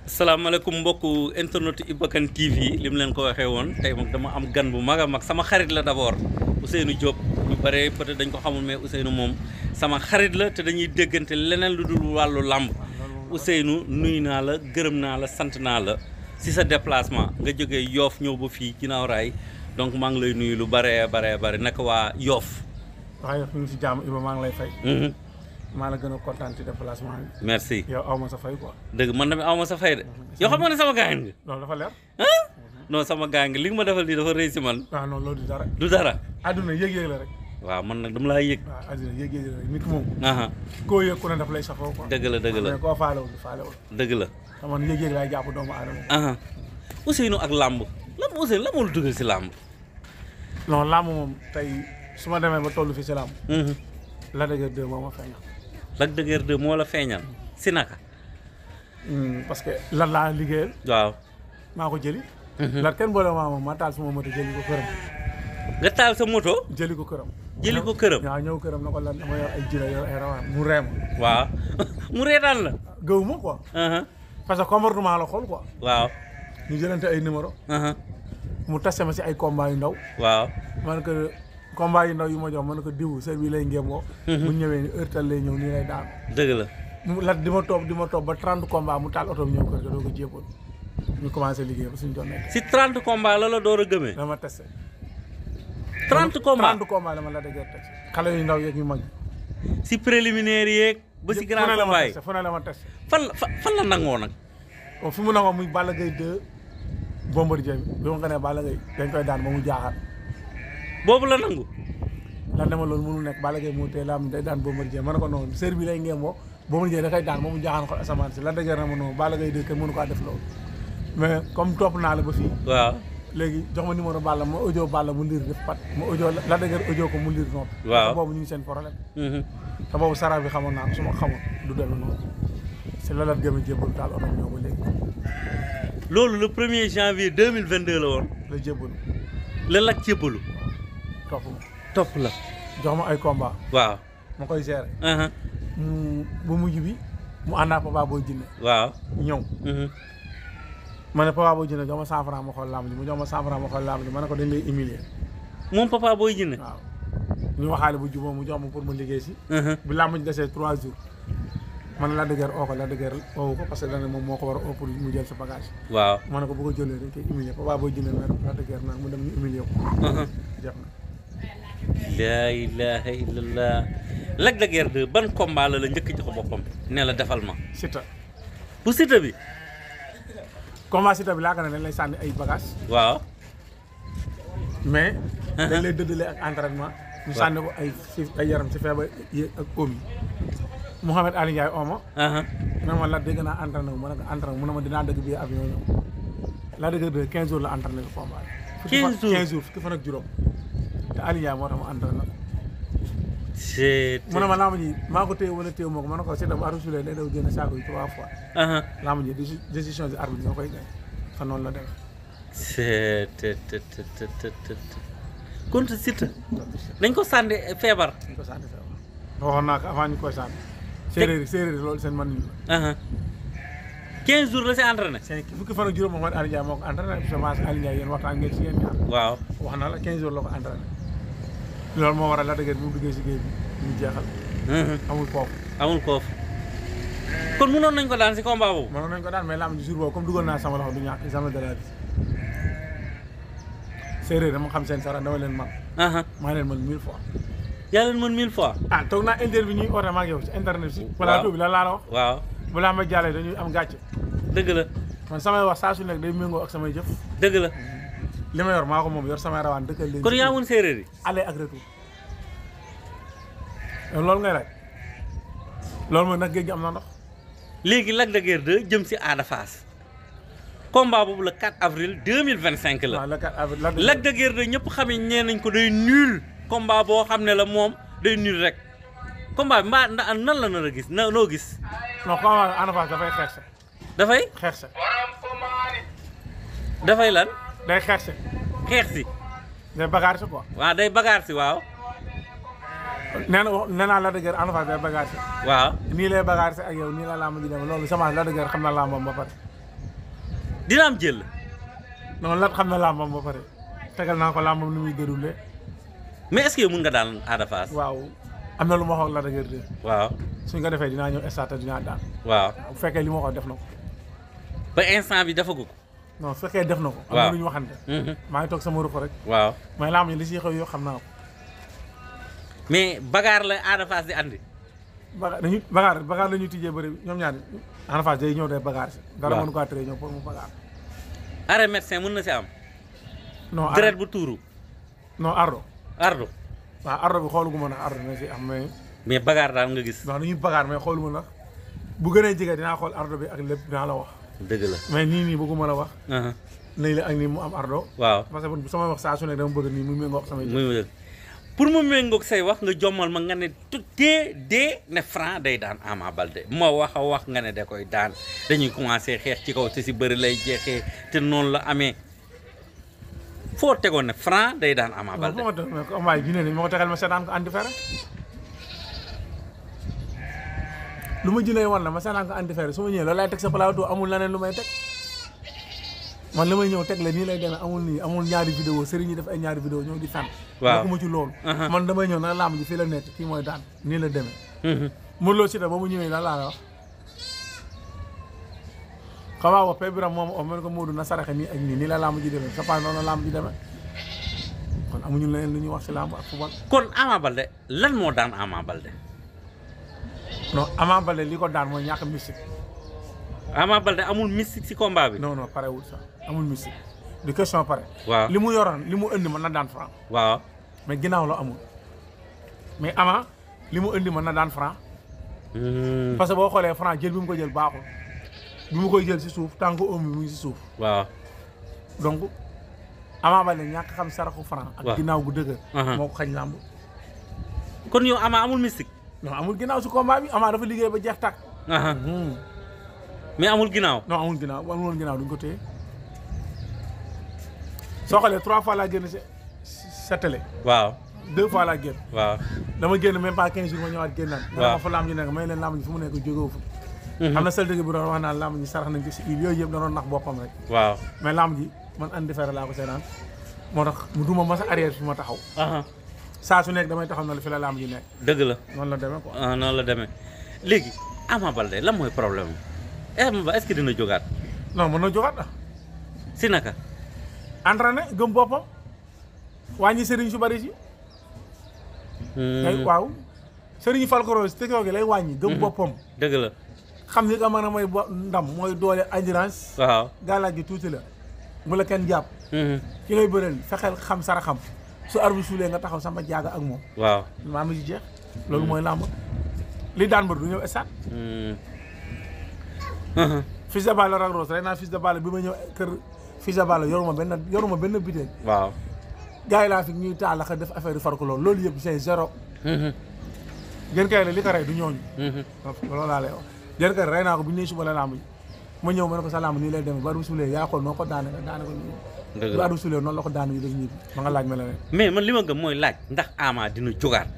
salaamaaleykum mbokku internet Iba Kane TV li mu leen ko waxee woon tey moom dama am gan bu mag a mag sama xarit la d'abord Ousseynou Diop ñu bare peut-être dañ ko xamul mais Ousseynou moom sama xarit la te dañuy déggante leneen lu dul wàllu làmb Ousseynou nuyu naa la gërëm naa la sant naa la si sa déplacement nga jógee Yoff ñëw ba fii ginnaaw raay donc maa ngi lay nuyu lu bare naka waa Yoff. waaw Yoff ñu ngi si jàmm Iba maa ngi lay fay. maa la gën a kontaan ci déplacement bi. merci yow aw ma sa fay quoi. dëgg man tamit aw ma sa fay de. yow xam nga ne sama gaañ nga. non dafa leer. non sama gaañ nga li nga ma defal nii dafa rëy si man. ah non loolu du dara. du dara. àdduna yëg-yëg la rek. waaw man nag dama laa yëg. waaw àdduna yëg-yëg la rek nit moom. koo yëg ku ne daf lay safoo quoi. dëgg la dëgg la mais koo faalewul du faalewul. dëgg la. te man yëg-yëg laay jàpp doomu aadama. Ousseynou ak làmb lan Ousseynou la moo la dugal si làmb. non làmb moom tey su ma demee ba toll fii si làmb. Lac de Guiers 2 moo ma feeñal. Lac de Guiers 2 moo la feeñal si naka. parce que lan laa liggéeyal. waaw. maa ko jëli. Lat kenn boole maa moom ma taal sama moto jëli ko këram. nga taal sa moto. jëli ko këram. jëli ko këram. waaw ñëw këram na ko lan dama yor ay jila yor ay rawaan mu reem. waaw mu reetaan la. gëw ma quoi. parce que comportement la xool quoi. waaw. ñu jëlante ay numéro. mu tase ma si ay combat yu ndaw. waaw. man que combat yu ndaw yu ma jox man ko diw sër bi lay ngéem woo. bu ñëwee ni heure tal lay ñëw nii lay daanu. dëgg la. mu lat di ma toog ba 30 combat mu taal oto bi ñëw kër ga doo ko jéegoon ñu commencé liggéey ba suñu doon nekk. si 30 combat la door a gëmee. dama testé. 30 combat 30 combat dama la dëgër teg xale yu ndaw yeeg yu mag. si préliminaire yeeg. ba si grand combat yi fu ne la ma testé. fan la nangoo nag. bon fi mu nangoo muy Balla Gaye 2 Bombardier bi ma ko nee Balla Gaye dañ koy daan ba mu jaaxal. boobu la nangu. lan dama loolu mënul nekk Balla Gaye moo tee la am day daan Bombardier ma ne ko noonu sër bi lay ngeen woo Bombardier da koy daan ba mu jaaxal ko asamaan si Lac de Guiers na ma noonu Balla Gaye 2 kenn mënu ko def loolu. mais comme topp naa la ba fii. waaw. léegi jox ma numéro Balla ma audio Balla mu liir def pat ma audio Lac de Guiers audio ko mu liir noonu. waaw te boobu ñu ngi seen problème. te boobu sara bi xamoon naa ko su ma xamoon du demee noonu si la Lac gëm a jébbal daal oto ñëw ba léegi. loolu le 1er janvier 2022 la woon. la jébbalu. la Lac jébbalu. topp ma. topp la. jox ma ay combat. waaw. ma koy gérer. bu mujj bi mu ànd ak Papa Boy Djiné. waaw. ñëw. ma ne Papa Boy Djiné jox ma 100 francs ma xool lamb ji mu jox ma 100 francs ma xool lamb ji ma ne ko dañ lay humilier. moom Papa Boy Djiné. waaw ñu waxaale bu jubóo mu jox ma pour ma liggéey si. bu lamb ji desee 3 jours. man Lac de Guiers oo ko Lac de Guiers oo ko parce que dana moom moo ko war a oo pour mu jël sa bagage. waaw. ma ne ko bu ko jëlee dañ koy humilier Papa Boy Djiné mer Lac de Guiers naan mu dem ñu humilier ko. jeex na. laa ilaaha illallah. Lac de Guiers 2 ban combat la njëkk jox boppam ne la defal ma. Siteu. bu Siteu bi. combat Siteu bi laa ko ne dañ lay sànni ay bagage waaw. mais. dañ lay dëddale ak entraînement. ñu sànni ko ay yaram si feebar yi ak oom yi. Mouhamed Ali Ndiaye ooma. man ma Lac dégg naa entraîné wu ma ne ko entraîné mu ne ma dinaa dëgg bi avion ñëw. Lac de Guiers 2 15 jours la entraîné ko combat bi. 15 jours 15 jours fukki fan ak juróom. te Ali Ndiaye moo tax ma entraîné ko. c'est. mu ne ma laa ma ji maa ko téye wala téye moo ko ma ne ko Siteu bu arbitre sifflé day daw génne saako yi 3 fois. laa ma ji décision si arbitre ñoo koy gañ fa noonu la def. c'est contre Siteu. dañ ko sànni feebar. dañ ko sànni feebar. waxoon naa ko avant ñu koy sànni. séeréer loolu seen man la. 15 jours la si entraîné. fukki fan ak juróom Mouhamed Ali Ndiaye moo ko entraîné semence Ali Ndiaye yéen waxtaan ngeen si yéen ñaar. waaw. wax na la 15 jours la ko entraîné. loolu moo waral Lac de Guiers bi mu duggee si géej bi ñu jeexal. amul foofu. amul foofu. kon mënoon nañ ko daan si combat boobu. mënoon nañ ko daan mais lamb ji jour boobu comme dugal naa sama loxo du ñàkk jamais de la vie. séeréer dama xam seen sara dama leen man. maa leen mën 1000 fois. yaa leen mën 1000 fois. ah toog naa interview ñuy oote ma ak yow ci internet si. plateau bi lan laa la wax. waaw. bu laa ma jàllee dañuy am gàcce. dëgg la. man samay wax saa su nekk day méngoo ak samay jëf. dëgg la. li ma yor maa ko moom yor samay rawaan dëkkal leen. kon yaa mun séeréer yi. aller ak retour. loolu ngay laaj. loolu mooy nag géej gi am na ndox. léegi Lac de Guiers 2 jëm si Ada Fass. combat boobu le 4 avril 2025 la. waaw le 4 avril Lac de Guiers 2 ñëpp xam ne nañ ko day nul. combat boo xam ne la moom day nul rek. combat bi mbaa nan la nar a gis noo gis. non combat Ada Fass dafay xeex se. dafay. xeex se. dafay lan. day xeex se. xeex si. day bagaar si quoi. waaw day bagaar si waaw. nee naa Lac de Guiers Ada Fass day bagaar si. waaw. nii lay bagaar si ak yow nii la làmb ji dem loolu semence Lac de Guiers xam na làmbam ba pare. dina am jël. non Lat xam na làmbam ba pare tegal naa ko làmbam ni muy déroulé. mais est-ce que yow mën nga daan Ada Fass. waaw am na lu ma wax la dëgër de. waaw suñ ko defee dinaa ñëw stade dinaa daan. waaw bu fekkee li ma wax def na ko. ba instant bi dafa ko. non su fekkee def na ko. waaw am na lu ñu waxante. maa ngi toog sama ruq rek. waaw mais làmb ji li siy xew yoo xam naa ko. mais bagaar la Ada Fass di andi. bagaar la ñuy tijjee bëri ñoom ñaar Ada Fass day ñëw day bagaar si. dara mënu ko attiré ñëw pour mu bagaar. arrêt médecin mën na si am. non deret bu tuuru. non ardo. ardo. waaw ardo bi xooluguma nag ardo na si am mais bagaar daal nga gis. non dañuy bagaar mais xooluma nag bu gënee jege dinaa xool ardo bi ak lépp dinaa la wax. dëgg la mais nii bëgguma la wax. léegi la ak nii mu am ardo. waaw parce que sama wax saa su nekk dama bëgg nii mu méngoo ak samay. pour mu méngoog say wax nga jommal ma nga ne dee ne Franc day daan Ama Baldé ma wax a wax nga ne da koy daan dañuy commencé xeex ci kaw te si bëri lay jeexee te noonu la amee foo tegoon ne Franc day daan Ama Baldé. non mais combat yi ma ko tegal ma seetaan ko andi fere lu ma jinee wan la ma seetaan ko andi fere su ma ñëwee loolu lay teg sa plateau amul leneen lu may teg man li may ñëw teg la nii lay demee amul ñaari vidéo sëriñ ñi def ay ñaari vidéo ñëw di fenn. waaw ma ci loolu. man damay ñëw na làmb ji fii la nekk kii mooy daan nii la demee. Modou Lo Siteu ba mu ñëwee lan laa la wax. xamaa wax Père Birame moom man ko Modou na saraxe nii ak nii la làmb ji demee sa pa noonu la làmb ji demee kon amuñu leneen lu ñuy wax si làmb ak football. kon Ama Baldé lan moo daan Ama Baldé. non Ama Baldé li ko daan mooy ñàkk mystique. Ama Baldé amul mystique si combat bi. non parewul sax amul mystique du question pare. waaw li mu yoroon li mu indi mën na daan Franc. waaw mais ginnaaw la amul mais Ama li mu indi mën na daan Franc. parce que boo xoolee Franc jël bi mu ko jël baaxul bi mu koy jël si suuf tànk oom bi mu ngi si suuf. waaw donc Ama Baldé ñàkk xam saraxu Franc. ak ginnaaw gu dëgër. moo ko xañ làmb. kon yow Ama amul mystique. non amul ginnaaw si combat bi Ama dafa liggéey ba jeex tàkk. mais amul ginnaaw. non amul ginnaaw bu amul woon ginnaaw duñ ko téye soo xoolee 3 fois laa génn sa télé. waaw 2 fois laa génn. waaw dama génn même pas 15 jours ma ñëwaat génnaat. waaw fa làmb ji nekk may leen làmb ji fu mu nekk jógewu fa. am na sel dëgg bu doon wax naan làmb ji sarax nañ ko si il yooyu yëpp da doon nax boppam rek. waaw mais làmb ji man andi fere laa ko seetaan moo tax mu duma ma sa arrière fi ma taxaw. saa su nekk damay taxaw na la fi la làmb ji nekk. dëgg la noonu la demee quoi. noonu la demee léegi Ama Baldé lan mooy problème est-ce que dina jógaat. non mën na jógaat ah. si naka. entraîné gëm boppam wàññi sëriñ su bari si. waaw sëriñ Falcoro si tekki lay wàññi. gëm boppam. dëgg la. xam ni nga mën a mooy ndam mooy doole endurance. waaw gàllaaj gi tuuti la. mu la kenn jàpp. ki ngay bëreel fexeel xam sara xam su arbu suulee nga taxaw sama jaaga ak moom. waaw maa ngi ci jeex. loolu mooy làmb li daan mbër du ñëw stade. Fils de Balla Lac Rose rek naa Fils de Balla bi ma ñëw kër Fils de Balla yoruma benn biteel. waaw gars yi laa fi ñuy taal la def affaire yu farko loolu yëpp c'est zéro. gën kay la li ko rey du ñooñu. loolu laa lay wax gën kay rey naa ko bu ñu nee suba la làmb ji ma ñëw ma ne ko sa làmb nii lay demee bu arbu suulee yaa xool noo ko daane ko nii. dëgg la bu arbu suulee noonu la ko daane yi def ñibbi ma nga laaj ma la mais man li ma gëm mooy laaj ndax Ama dina jógaat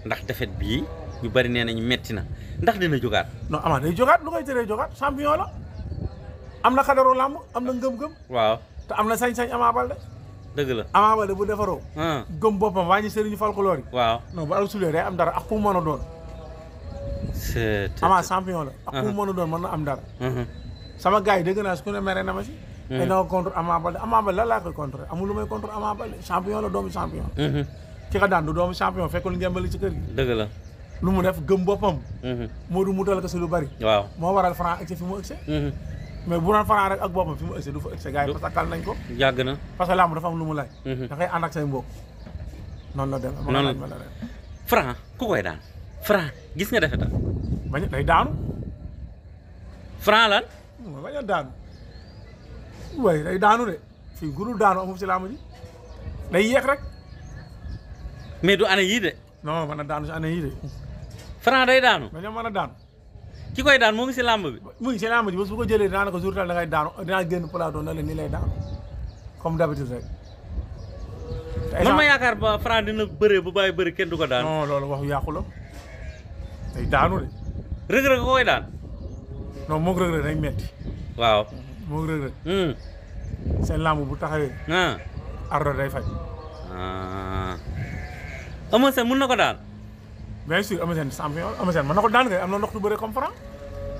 ndax defet bii ñu bari nee nañu metti na ndax dina jógaat. non Ama day jógaat lu koy teree jógaat champion la am na xadaru làmb am na ngëm-ngëm. waaw te am na sañ-sañ Ama Baldé. dëgg la Ama Baldé bu defaroo. gëm boppam wàññi sëriñu Falcoloor yi. waaw non bu arbu suulee day am dara ak ku mu mën a doon. Ama champion la. ak ku mu mën a doon mën na am dara. sama gars yi dégg naa su ku ne mere na ma si. ay na ko contre Ama Baldé Ama Baldé lan laa koy contre amul lu may contre Ama Baldé champion la doomu champion. ki ka daan du doomu champion fekkul ngembali ci kër gi. dëgg la. lu mu def gëm boppam. Modou mu dal ko si lu bari. waaw moo waral Franc egsi fi mu egsi. mais bu doon Franc rek ak boppam fi mu egsi du fa egsi gars yi parce que kal nañ ko. yàgg na parce que làmb dafa am lu mu laaj. da ngay ànd ak say mbokk. noonu la demee. noonu la Franc ku koy daan. Franc gis nga defeta bañ day daanu. Franc lan. bañ a daanu. waaye day daanu de fii gudul daanu amul si làmb ji day yéex rek. mais du année yii de. non mën a daanu si année yii de. Franc day daanu. dañoo mën a daanu. ki koy daan moo ngi si làmb bi. mu ngi si làmb ji ba su ko jëlee dinaa ne ko jour tal da ngay daanu dinaa génn plateau na leen nii lay daanu comme d'habitude rek. man ma yaakaar ba Franc dina bëree bu bàyyi bëri kenn du ko daan. non loolu waxu yàqu la day daanu de. Reug Reug ko koy daan. non moog Reug Reug day metti. waaw moo Reug Reug seen lamb bu taxawee Ardo day faj Eumeu Sène mën na ko daan bien sûr Eumeu Sène champion Eumeu Sène mën na ko daan kay am na ndox du bëre comme Franc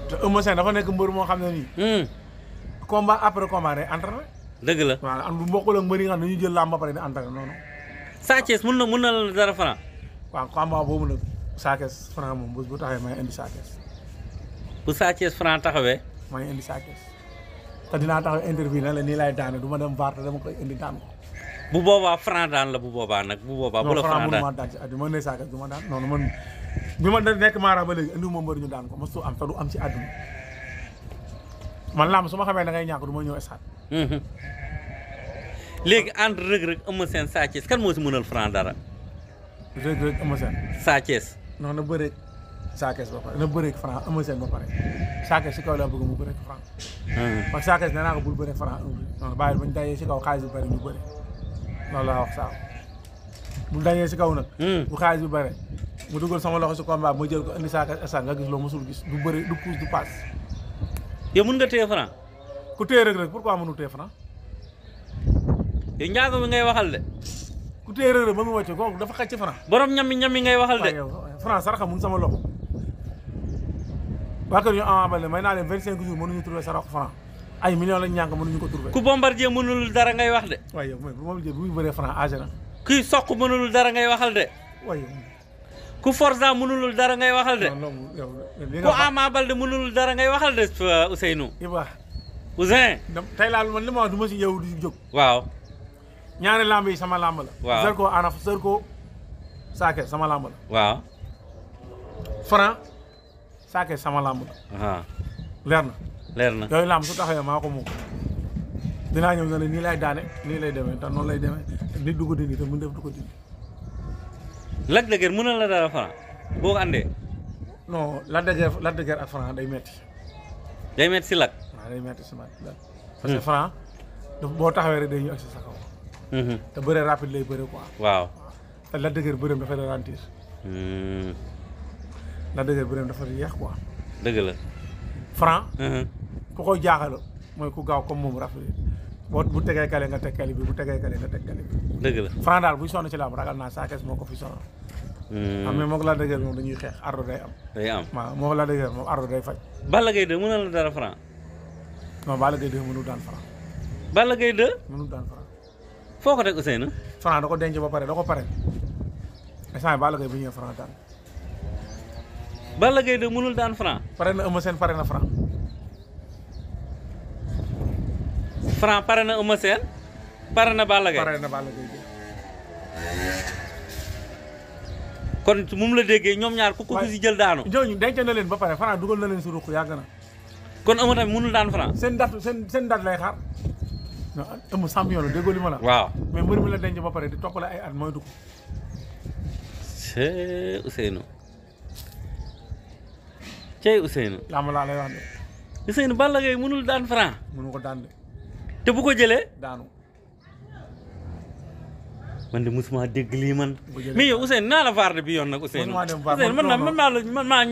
te Eumeu Sène dafa nekk mbër moo xam ne nii combat après combat day entraîné dëgg la waaw am du mbokkul ak mbër yi nga xam ne dañuy jël lamb ba pare di entraîné noonu Sa Thiès mën na la dara Franc waaw combat boobu nag Sa Thiès Franc moom bés bu taxawee may indi Sa Thiès bu Sa Thiès Franc taxawee may indi Sa Thiès te dinaa taxaw interview na la nii lay daane du ma dem VAR te dama koy indi daan ko bu boobaa Franc daan la bu boobaa nag bu boobaa bu la Franc daan ma daan ci àdduna ma ne Sa Thiès du ma daan noonu man bi ma nekk Mara ba léegi indiwuma mbër ñu daan ko mosu am te du am ci àdduna man lamb su ma xamee da ngay ñàkk du ma ñëw stade léegi entre Reug Reug Eumeu Sène Sa Thiès kan moo si mënal Franc dara Reug Reug Eumeu Sène Sa Thiès non na bëreeg Sa Thiès ba pare na bëreeg Franc Eumeu Sène ba pare Sa Thiès si kaw laa bëgg mu bëreeg Franc parce que Sa Thiès nee naa ko bul bëreeg Franc non bàyyi bañ dajee si kaw xaalis bi bëri ñu bëri loolu laa wax saa bu dajee si kaw nag bu xaalis bi bëri mu dugal sama loxo si combat ma jël ko indi Sa Thiès instant nga gis loo mosul gis du bëri du pousse du passe yow mën nga téye Franc ku téye Reug Reug pourquoi mënu téye Franc yow njaago mi ngay waxal de ku téye Reug Reug ba mu wàcce kooku dafa xaj ci Franc borom ñami ngay waxal de Franc saraxa mun sama loxo waa kër ñu Ama Baldé may naa leen 25 jours mënuñu trouver saraxu Franc ay millions lañ ñànk mënuñu ko trouver ku Bombardier mënul dara ngay wax de waaye yow Bombardier bu muy bëree Franc âgé na kuy soq mënul dara ngay waxal de waaye ku Forza mënul dara ngay waxal de ku Ama Baldé mënul dara ngay waxal de Ousseynou Iba Ousseyn tey laal man li ma wax du ma si yow di jóg waaw ñaari lamb yi sama lamb la waaw Zarko Anaf Zarko Sa Thiès sama lamb la waaw Franc Sa Thiès sama lamb la leer na yooyu lamb su taxawee maa ko moom dinaa ñëw nga ne nii lay daane nii lay demee te noonu lay demee nit du ko dindi te mun def du ko dindi Lac de Guiers mën na la dara Franc boo ko andee non Lac de Guiers ak Franc day metti si Lac waaw day metti si mat parce que Franc boo taxawee rek day ñu agsi sa kaw te bëre rapide lay bëre quoi waaw te Lac de Guiers bëreem dafay ralentir Lac de Guiers bëreem dafa yeex quoi dëgg la Franc ku koy jaaxal mooy ku gaaw comme moom rapide bu tegee kale nga teg kale bi bu tegee kale nga teg kale bi dëgg la Franc daal buy sonn ci làmb ragal naa Sa Thiès moo ko fi sonal xam ne moo ko Lac de Guiers moom dañuy xeex ardo day am waaw moo ko Lac de Guiers moom ardo day faj Balla Gaye 2 mën na la dara Franc non Balla Gaye 2 mënul daan Franc Balla Gaye 2 mënul daan Franc foo ko teg Ousseynou Franc da ko denc ba pare da ko pare instant yi Balla Gaye bu ñëwee Franc daan Balla Gaye 2 mënul daan Franc pare na Eumeu Sène pare na Franc Franc pare na Eumeu Sène pare na Balla Gaye pare na Balla Gaye kon moom la déggee ñoom ñaar ku ko si jël daanu ñooñu denc na leen ba pare Franc dugal na leen si ruq yàgg na kon Eumeu tamit mënul daan Franc seen date lay xaar non Eumeu champion la déggoo li ma la waaw mais mbër mi la denc ba pare di toppale ay at mooy dugg cey Ousseynou cey Ousseynou làmb laa lay wax de Ousseynou Balla Gaye mënul daan Franc mënu ko daan de te bu ko jëlee daanu man de musuma dégg lii man mais yow Ousseynou naa la vaar de bi yoon nag Ousseynou man maa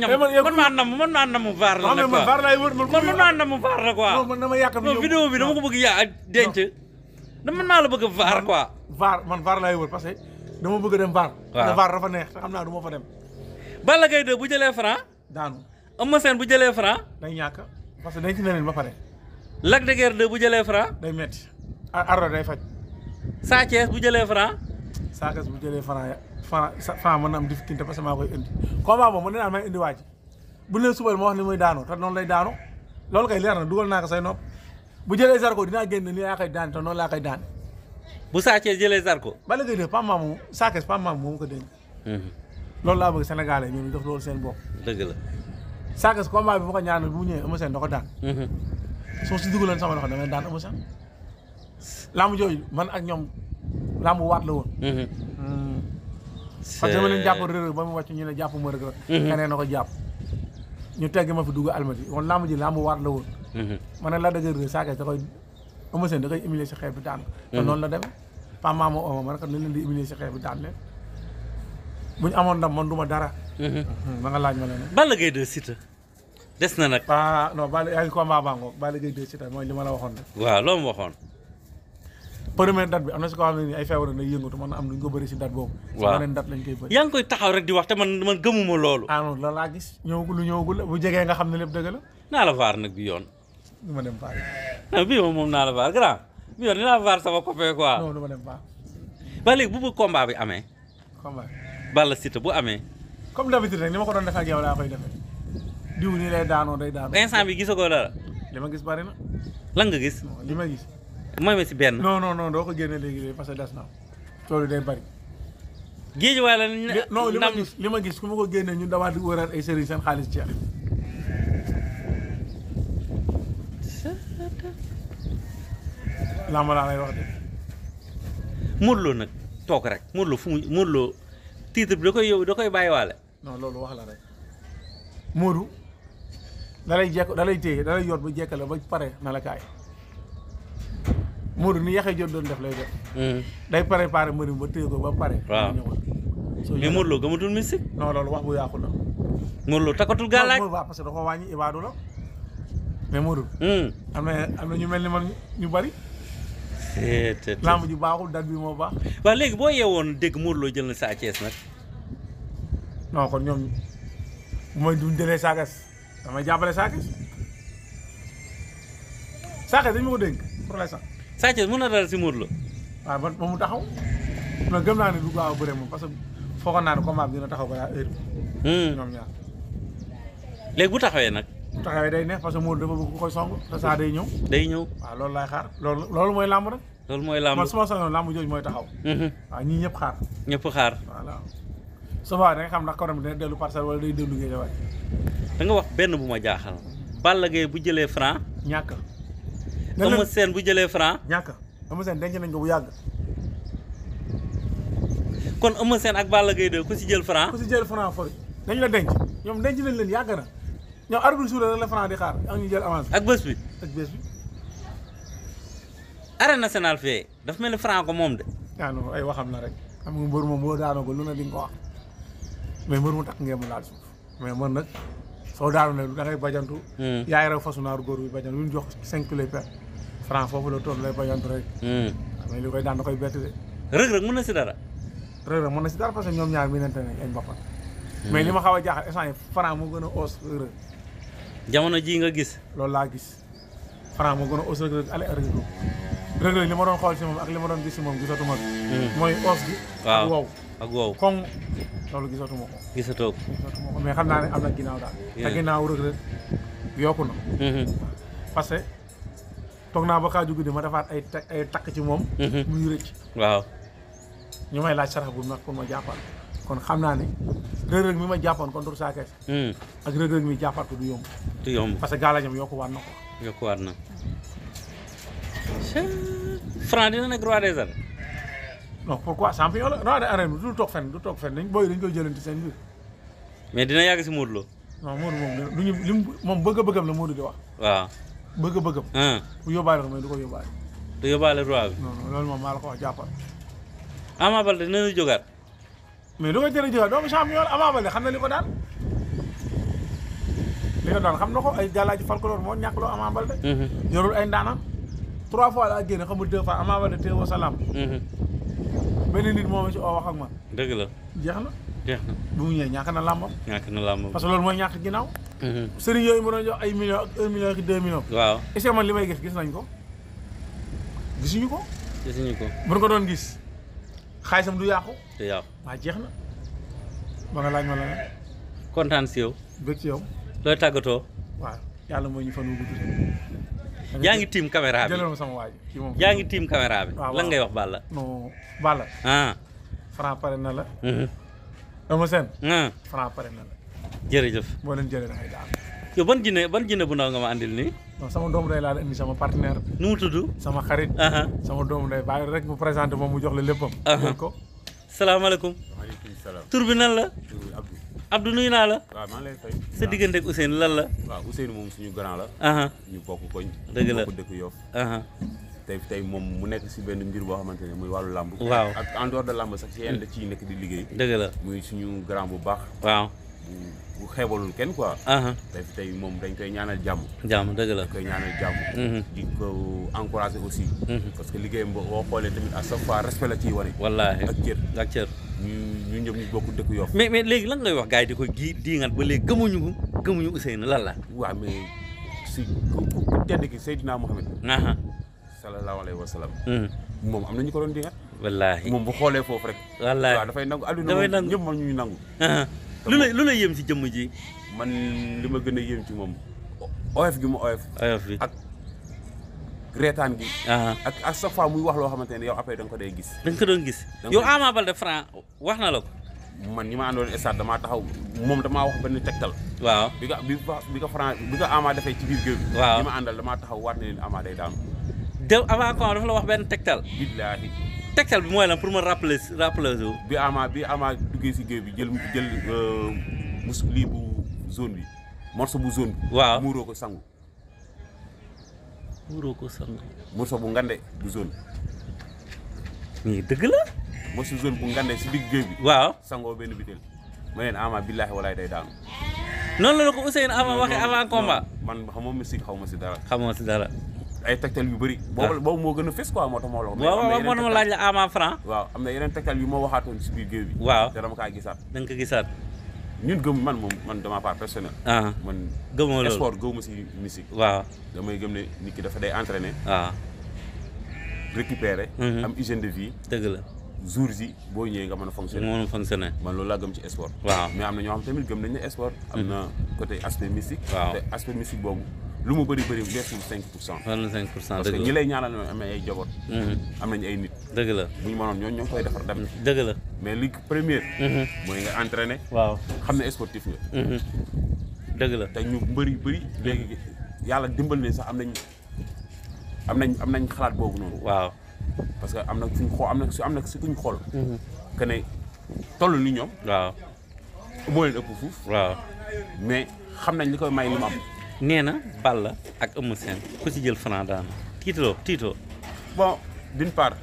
namm vaar la nag quoi man maa namm vaar la quoi non vidéo bi dama ko bëgg yaa denc man maa la bëgg vaar quoi man vaar laay wër parce que dama bëgg dem vaar waaw vaar dafa neex te xam naa du ma fa dem Balla Gaye 2 bu jëlee Franc daanu Eumeu Sène bu jëlee Franc day ñàkk parce que denc na leen ba pare Lac de Guiers 2 bu jëlee Franc day metti ardo day faj Sa Thiès bu jëlee Franc Sa Thiès bu jëlee Franc mën na am difficulté parce que maa koy indi combat boobu mën naa may indi waaj bu leen subal ma wax ni muy daanu te noonu lay daanu loolu kay leer na dugal naa ko say nopp bu jëlee Zarko dinaa génn nii laa koy daan te noonu laa koy daan bu Sa Thiès jëlee Zarko Balla Gaye 2 Pam Maam Sa Thiès Pam Maam moom ko dénk loolu laa bëgg Sénégalais ñoom ñu def loolu seen bopp dëgg la Sa Thiès combat bi bu ko ñaanal bu mu ñëwee Eumeu Sène da ko daan soo si dugaloon sama loxo damay daan Eumeu Sène lamb jooju man ak ñoom lamb waat la woon parce que dama leen jàpp Reug Reug ba mu wàcc ñu ne jàpp ma Reug Reug keneen na ko jàpp ñu tegg ma fi dugg almadi kon lamb ji lamb waat la woon man ne la dëgg Sa Thiès da koy Eumeu Sène da koy humilier si xeex bi daan te noonu la demee Pam Maam Oma man kat leen di humilier si xeex bi daan leen bu ñu amoon ndam man du ma dara ma nga laaj ma leneen Balla Gaye 2 Siteu des na nag. ah non Balla yaa ngi combat baa ngoog Balla Gaye 2 Siteu mooy li ma la waxoon rek. waaw loo ma waxoon. première date bi am na si ko xam ne nii ay feebar na yëngatu mën na am duñ ko bëri si date boobu. waaw si beneen date lañ koy bëri. yaa ngi koy taxaw rek di wax te man gëmuma loolu. ah non loolu laa gis ñëwagul lu ñëwagul bu jegee nga xam ne lépp dëgg la. naa la vaar nag bi yoon. du ma dem Paris. non bii moom naa la vaar grand bi yoon dinaa vaar sama copain quoi. non du ma dem Paris. ba léegi bu combat bi amee. combat Balla Siteu bu amee. comme d'habitude rek ni ma ko doon defee ak yow laa koy defee. diw nii lay daanoo day daanoo. instant bi gisagoo dara. li ma gis bari na. lan nga gis. li ma gis. mooy ma si benn. non doo ko génne léegi parce que des na toolu day bari. géej waay la. non li ma gis ku ma ko génne ñun damaa di wëraat ay sëriñ seen xaalis jeex. làmb laa lay wax de. Modou Lo nag toog rek Modou Lo fu mu Modou Lo titre bi da koy bàyyiwaale. non loolu wax la rek. Modou da lay jekk da lay téye da lay yor ba jekkale ba pare na la kaay. Modou ni yaxee jot doon def lay def. day préparé mbëri ba téye ko ba pare. waaw mais Modou Lo gëmatul mystique. non loolu wax bu yàqu la. Modou Lo takkatul gàllaaj. non parce que da ko wàññi ibaadu la mais Modou. am na ñu mel ni man ñu bari. lamb ji baaxul date bi moo baax. waaw léegi boo yeewoon dégg Modou Lo jël na Sa Thiès nag. non kon ñoom bu may duñ jëlee Sa Thiès damay jàppale Sa Thiès. Sa Thiès dañ ma ko dénk pour l'instant. Sa Thiès mën na dal si Modou Lo. waaw ba mu taxaw. mais gëm naa ne du gaaw a bëre moom parce que foogoon naa ne combat bi dina taxaw ba heure bi. ñoom ñaar. léegi bu taxawee nag. bu taxawee day neex parce que Modou dafa bëgg ku koy song te saa day ñëw. day ñëw. waaw loolu laay xaar loolu mooy làmb rek. loolu mooy làmb man su ma sañoon làmb jooju mooy taxaw. waaw ñii ñëpp xaar. ñëpp xaar. voilà su boobaa da nga xam ndax korom dina dellu Parcelles wala day dellu Guédiawaye. da nga wax benn bu ma jaaxal. Balla Gaye bu jëlee Franc. ñàkk. Eumeu Sène bu jëlee Franc. ñàkk Eumeu Sène denc nañ ko bu yàgg. kon Eumeu Sène ak Balla Gaye 2 ku si jël Franc. ku si jël Franc fori dañ la denc ñoom denc nañ leen yàgg na ñoom arbitre suuf la Franc di xaar ak ñu jël avance ak bés bi. ak bés bi. arène nationale fee dafa mel ni Franc ko moom de. ah non ay waxam la rek xam nga mbër moom boo daanoo ko lu ne di nga ko wax mais mbër mu takk ngeen mu laal suuf mais man nag soo daanu ne da ngay bajantu. yaay raw fasu naaru góor bi bajantu lu ñu jox 5 kilos per Franc foofu la toll lay bajantu rek. mais li koy daan da koy bett de. Reug mën na si dara. Reug mën na si dara parce que ñoom ñaar mi nente nañ ay mbappat. mais li ma xaw a jaaxal instant yi Franc moo gën a os Reug. jamono ji nga gis. loolu laa gis Franc moo gën a os Reug ale Reug li ma doon xool si moom ak li ma doon gis si moom gisatuma ko. mooy os gi. waaw ak wow ak wow. koŋ loolu gisatuma ko. gisatoo ko. gisatuma ko mais xam naa ne am na ginnaaw daal. te ginnaaw Reug yokku na. parce que toog naa ba kaaju guddi ma defaat ay takk ci moom. muy rëcc. waaw. ñu may laaj sarax bu mag pour ma jàppal kon xam naa ne Reug mi ma jàppoon kon dur Sa Thiès. ak Reug mi jàppaat ko du yomb. du yomb parce que gàllaajam yokkuwaat na ko. yokkuwaat na. Franc dina nekk roi des arènes. non pourquoi champion la roi des arènes du toog fenn dañ koy jëlanti seen biir. mais dina yàgg si Modou Lo. non Modou moom duñu lim moom bëgg-bëggam la Modou di wax. waaw. bëgg-bëggam. bu yóbbaale ko mais du ko yóbbaale. du yóbbaale roi bi. non loolu moom maa la ko wax jàppal. Ama Baldé dina la jógaat. mais lu ko jëlee jógaat doomu champion la Ama Baldé xam na li ko daan. li ko daan xam na ko ay gàllaaji folklore moo ñàkk loo Ama Baldé. yorul ay ndaanaan. 3 fois laa génne xamul 2 fois Ama Baldé teewoo sa lamb. benn nit moo ma ci oo wax ak man. dëgg la. jeex na. jeex na bu mu ñëwee ñàkk na làmbam. ñàkk na làmbam. parce que loolu mooy ñàkk ginnaaw. sëriñ yooyu mu doon jox ay millions ak 1 million ak 2 millions. waaw est-ce que man li may gis nañ ko. gisuñu ko. gisuñu ko. bu ñu ko doon gis xaalisam du yàqu. du yàqu. waaw jeex na. ba nga laaj ma la ne. kontaan si yow. bëgg ci yow. looy tàggatoo. waaw yàlla mooy ñu fan wu gudd. yaa ngi tiim caméra bi jëlal ma sama waa ji kii moom. yaa ngi tiim caméra bi. waaw lan ngay wax Balla. non Balla. Franc pare na la. Eumeu Sène. Franc pare na la. jërëjëf. boo leen jëlee da ngay daal. yow ban jinne bu ndaw nga ma andil nii. non sama doomu day laa la indi sama partenaire. nu mu tudd. sama xarit. sama doomu day bàyyi rek mu présenté moom mu jox la léppam. jël ko. salaamaaleykum. waaleykum salaam. tur bi nan la. tur bi Abdou. Abdou nuyu naa la. waaw maa ngi lay fay. sa diggante ak Ousseynou lan la. waaw Ousseynou moom suñu grand la. ñu bokk koñ. dëgg la bokk dëkk Yoff. tey moom mu nekk si benn mbir boo xamante ne muy wàllu làmb. waaw ak en dehors de làmb sax ci yenn da ciy nekk di liggéey. dëgg la muy suñu grand bu baax. waaw bu xeebalul kenn quoi. tey moom dañ koy ñaanal jàmm. jàmm dëgg la dañ koy ñaanal jàmm. di ko encourager aussi. parce que liggéeyam boo xoolee tamit à chaque fois respect la ciy wane. wallaahi ak cër. ñu ñëpp ñu bokk dëkk Yoff. mais léegi lan ngay wax gars yi di ko diingat ba léegi gëmuñu Ousseynou lan la. waaw mais si ku tedd ki Seydina Mohamed. sallallahu alayhi wa sallam. moom am na ñu ko doon diingat. wallaahi moom bu xoolee foofu rek. wallaahi waaw dafay nangu àdduna ñëpp moom ñu nangu. lu la yéem ci jëmm ji. man li ma gën a yéem ci moom oyof gi mu oyof. bi ak reetaan gi. ak à chaque fois muy wax loo xamante ne yow après da nga ko day gis. da nga ko doon gis. yow Ama Baldé Franc wax na la ko. man ñi ma àndoon stade damaa taxaw moom damaa wax benn tegtal. waaw bi ko Franc bi ko Ama defee ci biir géew bi. waaw ñi ma àndal damaa taxaw waat ne leen Ama day daanu. avant qu'on dafa la wax benn tegtal. billaahi. tegtal bi mooy lan pour ma rappeler bi Ama duggee si géew bi jël lii bu zone bi morceau bu zone bi. waaw muuroo ko sangu. morceau bu ngande bu zone. nii dëgg la. morceau zone bu ngande si digg géew bi. waaw sangoo benn bitel. ma leen Ama billaahi walaay day daanu. noonu la ko Ousseynou Ama waxee avant combat. man xamoo mystique xaw ma si dara. xamoo si dara. ay tegtal yu bëri. boobu moo gën a fes quoi moo tax ma wax la. waaw moo tax ma laaj la Ama Franc. waaw am na yeneen tegtal yu ma waxaatoon si biir géew bi. waaw te dama kaa gisaat. da nga ko gisaat. ñun gëm man dama part personnel. man gëmoo loolu sport gëwuma si musique. waaw damay gëm ne nit ki dafa day entraîner. waaw. récupérer. am hygiène de vie. dëgg la. jours yi boo ñëwee nga mën a fonctionner. mën a fonctionner. man loolu laa gëm ci sport. waaw mais am na ñoo xam tamit gëm nañ ne sport. am na côté aspect mystique. waaw te aspect mystique boobu lu mu bëri weesul 5%. wala 5% parce que ñi lay ñaanal am nañ ay jaboot. am nañ ay nit. dëgg la bu ñu mënoon ñoo koy defar dem. dëgg la mais li première. mooy nga entraîner. waaw xam ne sportif nga. dëgg la te ñu bëri léegi yàlla dimbal ne sax am nañ xalaat boobu noonu. waaw parce que am na suñ xool am na si kuñ xool. que ne toll ni ñoom. waaw moo leen ëpp fuuf. waaw mais xam nañ li koy may li mu am. nee na Balla ak Eumeu Sène ku ci jël Franc daana tiitoo. bon d'une part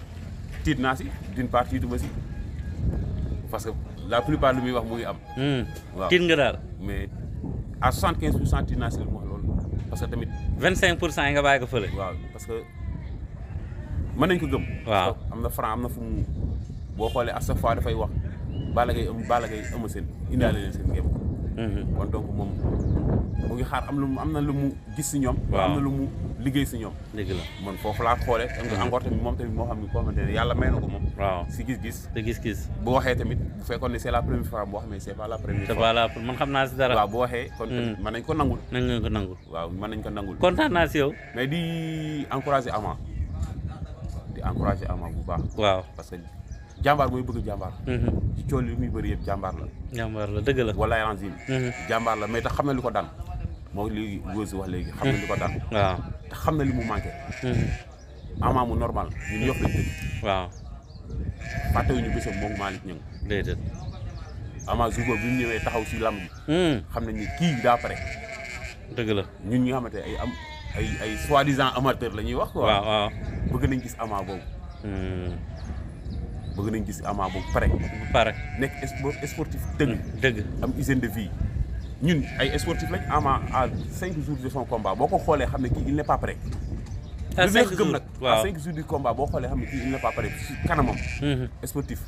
tiit naa si d'une part tiituma si parce que la plupart lu muy wax mu ngi am. waaw tiit nga daal. mais à 75% tiit naa si li mu wax loolu parce que tamit. 25% yi nga bàyyi ko fële. waaw parce que mën nañ ko gëm. waaw am na Franc am na fu mu boo xoolee à chaque fois dafay wax Balla Gaye Eumeu Sène indaale leen seen géem. kon donc moom mu ngi xaar am na lu mu gis si ñoom. waaw am na lu mu liggéey si ñoom. dëgg la man foofu laa xoolee. encore tamit moom tamit moo xam ne koo xamante ne yàlla may na ko moom. waaw si gis-gis. te gis-gis. bu waxee tamit bu fekkoon ne c'est la première fois boo xam ne c'est pas la première fois. c'est pas la man xam naa si dara. waaw bu waxee. kon tamit mën nañ ko nangul. nañ ko nangul. waaw mën nañ ko nangul. kontaan naa si yow. mais di encourager Ama bu baax. waaw parce que jàmbaar mooy bëgg jàmbaar. ci cool yi muy bëri yëpp jàmbaar la. jàmbaar la dëgg la. wala yanzim. jàmbaar la mais tax xam na li ko daan moo léegi Weuze wax léegi. xam na li ko daan. waaw te xam na li mu manqué. Ama mu normal ñun Yoff lañ dëkk. waaw. fàttewuñu bésam moom Malick Niang. déedéet. Ama jour boobu bi ñu ñëwee taxaw si lamb ji. xam nañ ni kii daa pare. dëgg la ñun ñi nga xamante ay soi-disant amateur la ñuy wax quoi. waaw bëgg nañ gis Ama boobu. bëgg nañ gis Ama boobu pare. bu pare nekk sportif dëgg. am hygiène de vie. ñun ay sportif lañ. Ama à 5 jours de son combat boo ko xoolee xam ne kii il n'est pas prêt. à 5 jours gëm nag waaw à 5 jours du combat boo xoolee xam ne kii il n'est pas prêt si kanamam. sportif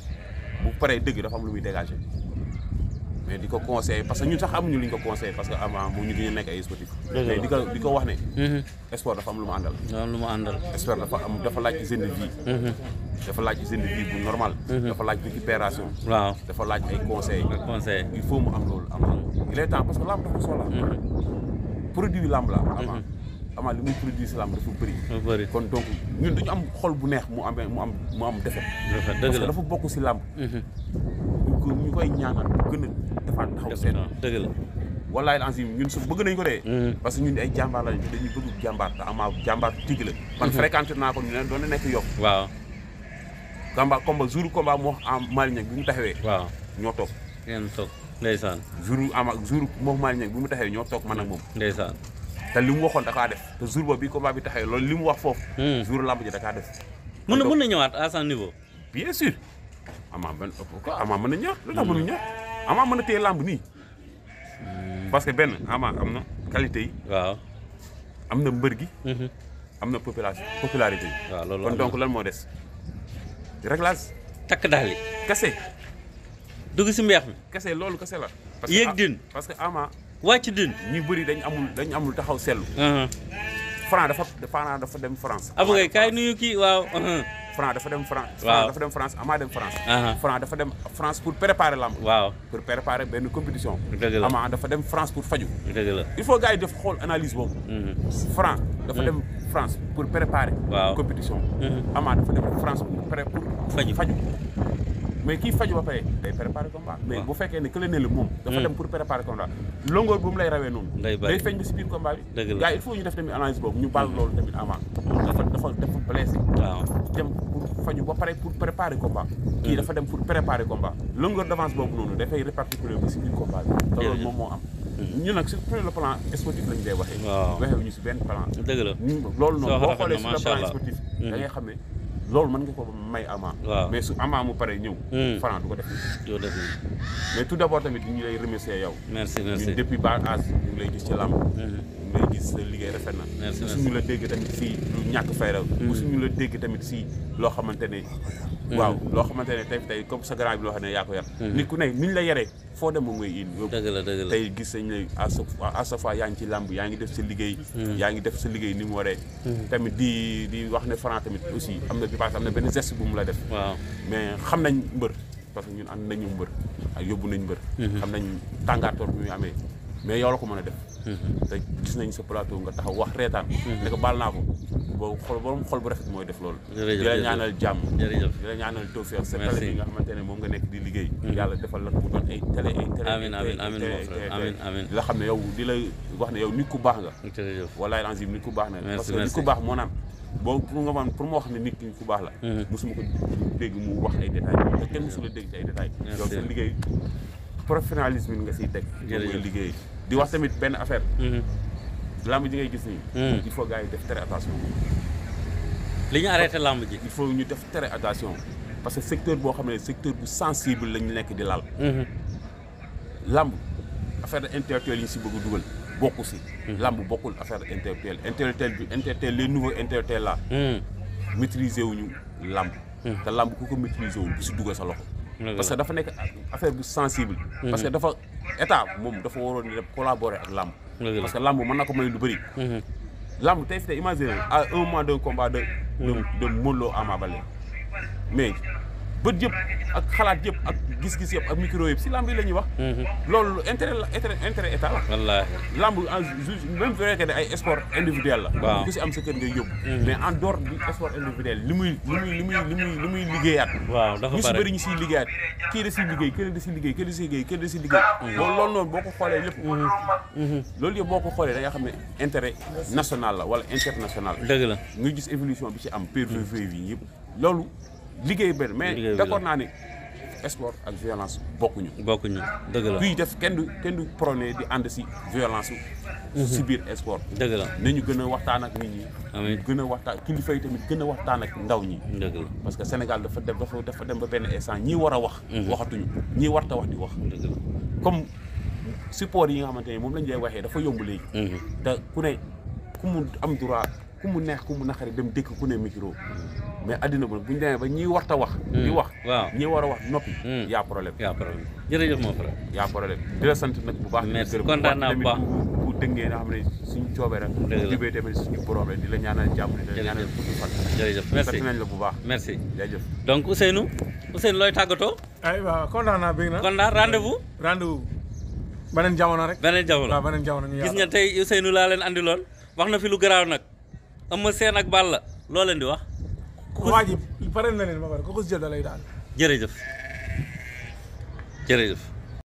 bu paree dëgg dafa am lu muy dégager. mais di ko conseillé parce que ñun sax amuñu lu ñu ko conseillé parce que Ama moom ñu gën a nekk ay sportif. mais di ko wax ne. sport dafa am lu mu àndal. sport dafa laaj hygiène de vie. dafa laaj hygiène de vie bu normal. dafa laaj récupération. waaw dafa laaj ay conseils. il faut mu am loolu il est temps parce que lamb dafa soxla. produit lamb la Ama li muy produit si lamb dafa bëri. kon donc ñun dañu am xol bu neex mu am defet. dëgg la parce que dafa bokk si lamb. ñu koy ñaanal gën a defaat taxaw seen. dëgg la. wallaay ansim ñun su bëgg nañ ko dee. parce que ñun ay jàmbaar lañu te dañuy bëgg jàmbaar te Ama jàmbaar tigi la. man fréquenté naa ko ñu ne doon na nekk Yoff. waaw. jour combat moo am Malick Niang bi mu taxawee. waaw ñoo toog. ngeen toog ndeysaan. jour moo Malick Niang bi mu taxawee ñoo toog man ak moom. ndeysaan. te li mu waxoon da kaa def te jour boobu bi combat bi taxawee loolu li mu wax foofu. jour lamb ji da kaa def. mën na ñëwaat à son niveau. bien sûr. Ama mën na ñëwaat lu tax mënu ñëwaat Ama mën na téye lamb nii. parce que benn Ama am na qualité yi. waaw. am na mbër gi. am na popularité yi. waaw loolu kon donc lan moo des. réglage. takk daal yi. kese. dugg si mbeex mi. kese loolu kese la. yéeg din. parce que Ama. wàcc din. ñu bëri dañ amul taxaw seetlu. Franc dafa dem France. Abou Gueye kaay nuyu kii waaw. Franc dafa dem France. waaw Franc dafa dem France Ama dem France. Franc dafa dem France pour préparer lamb. waaw pour préparer benn compétition. dëgg la Ama dafa dem France pour faju. dëgg la il faut gars yi def xool analyse boobu. Franc dafa dem France pour préparer. waaw compétition. Ama dafa dem France pour faju. mais kii faju ba pare day préparer combat. mais bu fekkee ne kële ne la moom. dafa dem pour préparer combat. longoor bu mu lay rawee noonu. day feeñ ba si biir combat bi. dëgg la gars il faut ñu def tamit analyse boobu ñu baal loolu tamit Ama. dafa blessé. waaw dem pour faju ba pare pour préparer combat. kii dafa dem pour préparer combat. longueur d'avance boobu noonu dafay réparticuler ba si biir combat bi. te loolu moom moo am. ñu nag sur le plan sportif lañu day waxee. waaw waxee ñu si benn plan. dëgg la loolu noonu boo xoolee sur le plan sportif. da ngay xam ne loolu mën nga ko may Ama. waaw mais su Ama mu pare ñëw. Franc du ko def. mais tout d'abord tamit ñu lay remercier yow. merci ñun depuis bas âge ñu ngi lay gis ci làmb. ñu lay gis sa liggéey rafet na. merci suñu la dégg tamit si lu ñàkk fayda. suñu la dégg tamit si loo xamante ne. waaw loo xamante ne tey comme sa grand bi loo xam ne yaa ko yar. nit ku ne ni ñu la yaree foo dem moom ngay indi. dëgg la dëgg la tey gis nañ ne à chaque fois yaa ngi ci làmb yaa ngi def sa liggéey. yaa ngi def sa liggéey ni mu waree. tamit di wax ne Franc tamit aussi am na bi paase am na benn geste bu mu la def. waaw mais xam nañ mbër parce que ñun ànd nañu mbër ak yóbbu nañ mbër. xam nañ tàngaatoor bi muy amee mais yow la ko mën a def. te gis nañ sa plateau nga taxaw wax reetaan. ne ko baal naa ko boo borom xol bu rafet mooy def loolu. di la ñaanal jàmm. jërëjëf di la ñaanal tawfeex sa télé bi nga xamante ne moom nga nekk di liggéey. yàlla defal la mu doon ay télé. amiin amiin amiin mon frère amiin amiin di la xam ne yow di la wax ne yow nit ku baax nga. jërëjëf walaay lazim nit ku baax na. merci parce que nit ku baax moo naan boo pour ma wax ne nit ki ku baax la. mosuma ko dégg mu wax ay détails te kenn mosula dégg ci ay détails. donc sa liggéey professionnalisme nga siy teg. jërëjëf liggéey di wax tamit benn affaire. lamb ji ngay gis nii. il faut gars yi def très attention. li ñu arrêté lamb ji. il faut ñu def très attention parce que secteur boo xam ne secteur bu sensible lañu nekk di laal. lamb affaire intellectuelle yi ñu si bëgg a dugal bokku si. lamb bokkul affaire intellectuelle les nouveaux intellectuels là. maîtriser wuñu lamb. te lamb ku ko maîtriser wuñu bu si dugal sa loxo. parce que dafa nekk affaire bu sensible. parce que dafa état moom dafa waroon di collaborer ak lamb. parce que lamb mën na ko may lu bëri. lamb tey imaginer à un mois d'un combat de Modou Lo Ama Baldé mais bët yëpp ak xalaat yëpp ak gis-gis yëpp ak micro yëpp si lamb yi la ñuy wax. loolu intérêt état la. wallaahi lamb même bu fekkee ne ay sport individuel la. waaw ku si am sa kër ngay yóbbu. mais en dehors du sport individuel li muy liggéeyaat. waaw dafa ñu si bëri ñu siy liggéeyaat kii da siy liggéey kii da siy liggéey kii da siy liggéey kii da siy liggéey. loolu noonu boo ko xoolee lépp. loolu yëpp boo ko xoolee da nga xam ne intérêt national la wala international. dëgg la nga gis évolution bi ci am PVV yi yëpp loolu. liggéey benn mais d'accord naa ne sport ak violence bokkuñu dëgg la kuy def kenn du prôné di ànd si violence si biir sport dëgg la nañu gën a waxtaan ak nit ñi amiin gën a waxtaan kilifa yi tamit gën a waxtaan ak ndaw ñi dëgg la parce que Sénégal dafa dem ba benn instant ñii war a wax waxatuñu ñii warta wax di wax dëgg la comme support yi nga xamante ne moom lañ lay waxee dafa yomb léegi te ku ne ku mu am droit ku mu neex ku mu naqari dem dëkk ku ne micro mais addina bu ñu demee ba ñiy warta wax di wax waaw ñi war a wax noppi yaa problème jërëjëf mon frère yaa problème di la sant nag bu baax merci kontaan naa bu baax bu dëngee nga xam ne suñu coobee rek jubee tamit suñu borom rek di la ñaanal jàmm di la ñaanal gudd fan jërëjëf merci sant nañ la bu baax merci jërëjëf donc Ousseynou looy tàggatoo ay waaw kontaan naa bëgg na kontaan rendez-vous beneen jamono rek waaw beneen jamono gis nga tey Ousseynou laa leen andiloon wax na fi lu garaaw nag Eumeu Sène ak Balla loo leen di wax waa ji pare na leen ba pare ko ko jël da lay daal jërëjëf